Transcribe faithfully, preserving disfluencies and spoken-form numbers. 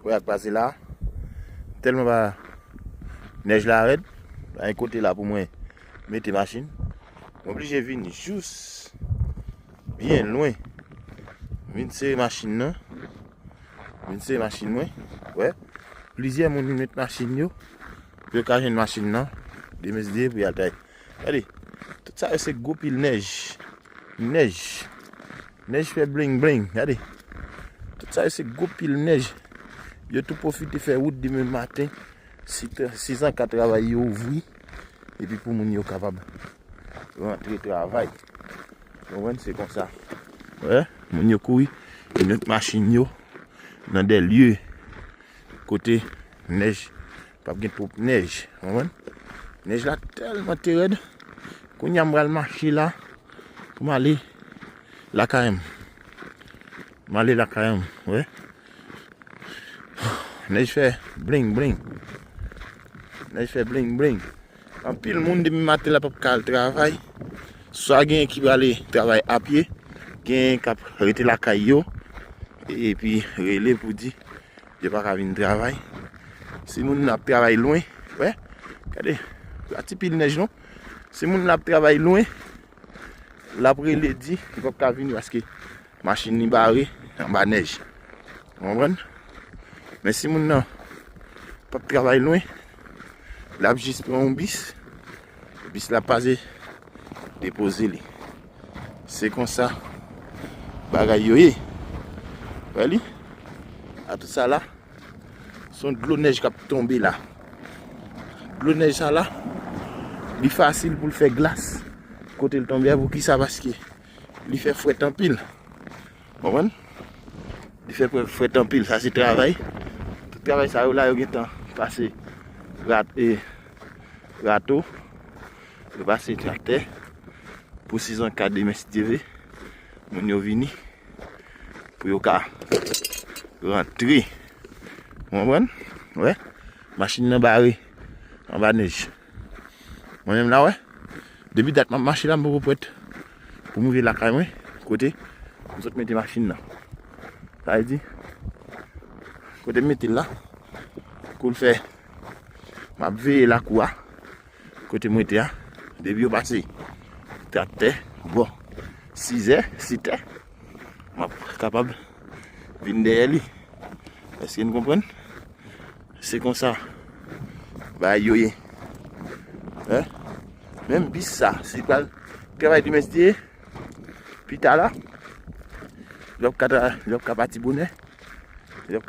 Wè, ak pase la, tèlman pa nèj la rèd, pa gen kote la pou mwen mete machin. Mwen oblije vin jous byen lwen. Vin sere machin nan. Vin sere machin mwen. Wè. Plizyè moun vin met machin yo. Pou yo ka jwenn machin nan. Demesye pou y al travay. Gade. Tout sa yo se gwo pil nèj. Nèj. Nèj fè bling bling. Gade. Tout sa yo se gwo pil nèj. Yo tou pwofite fè wout demen maten. Si, si zanka travay yo ouvri. Epi pou moun yo kapab rantre travay. Ou konprann? Se konsa. Wè, moun yo kouri. Yo met machin yo nan de lye kote nèj, p ap gen twòp nèj. Ou konprann? Nèj la tèlman te rèd. Kounye a m pral mache la pou m ale lakay m. M ale lakay m, wè. Nèj fè bling bling. Nèj fè bling bling. Anpil moun depi maten la p ap ka al travay. Swa gen ki prale travay a pye, gen k ap rete lakay yo, epi rele pou di yo pa ka vin travay. Si moun nan ap travay lwen, wè, gade, pa ti pil nèj non. Si moun nan ap travay lwen, l ap rele di li p ap ka vini paske machin li bare anba nèj. Ou konprann? Men si moun nan p ap travay lwen, l ap jis pran yon bis, bis la pase depoze li. Se konsa bagay yo ye. Wè li? A tout sa la, se yon dlo nèj k ap tonbe la. Dlo nèj sa la, li fasil pou l fè glas kote l tonbe a. Poukisa? Paske li fè frèt anpil. Konprann? Li fè frè- frèt anpil. Sa se travay. Tout travay sa yo la, yo gentan pase rat, e, rato. Yo pase traktè. Pou sizon ka demen, si Dye vle, moun yo vini. Pou yo ka rantre. Ou konprann? Wè. Machin nan bare anba nèj. Mwen menm la, wè. Depi dat m ap mache la, m poko prèt pou m rive lakay mwen. Kote m sot mete machin nan. Sa vle di, kote m mete l la, kou l fè, m ap veye lakou a. Kote m rete a, depi yo pase traktè, bò, sizè, sitè, m ap kapab vin dèyè li. Èske n konprann? Se konsa bagay yo ye. Hein? Menm bis sa, si pral travay demen, si Dye vle, pita la, l ap ka tra- l ap ka pati bonè, l ap ka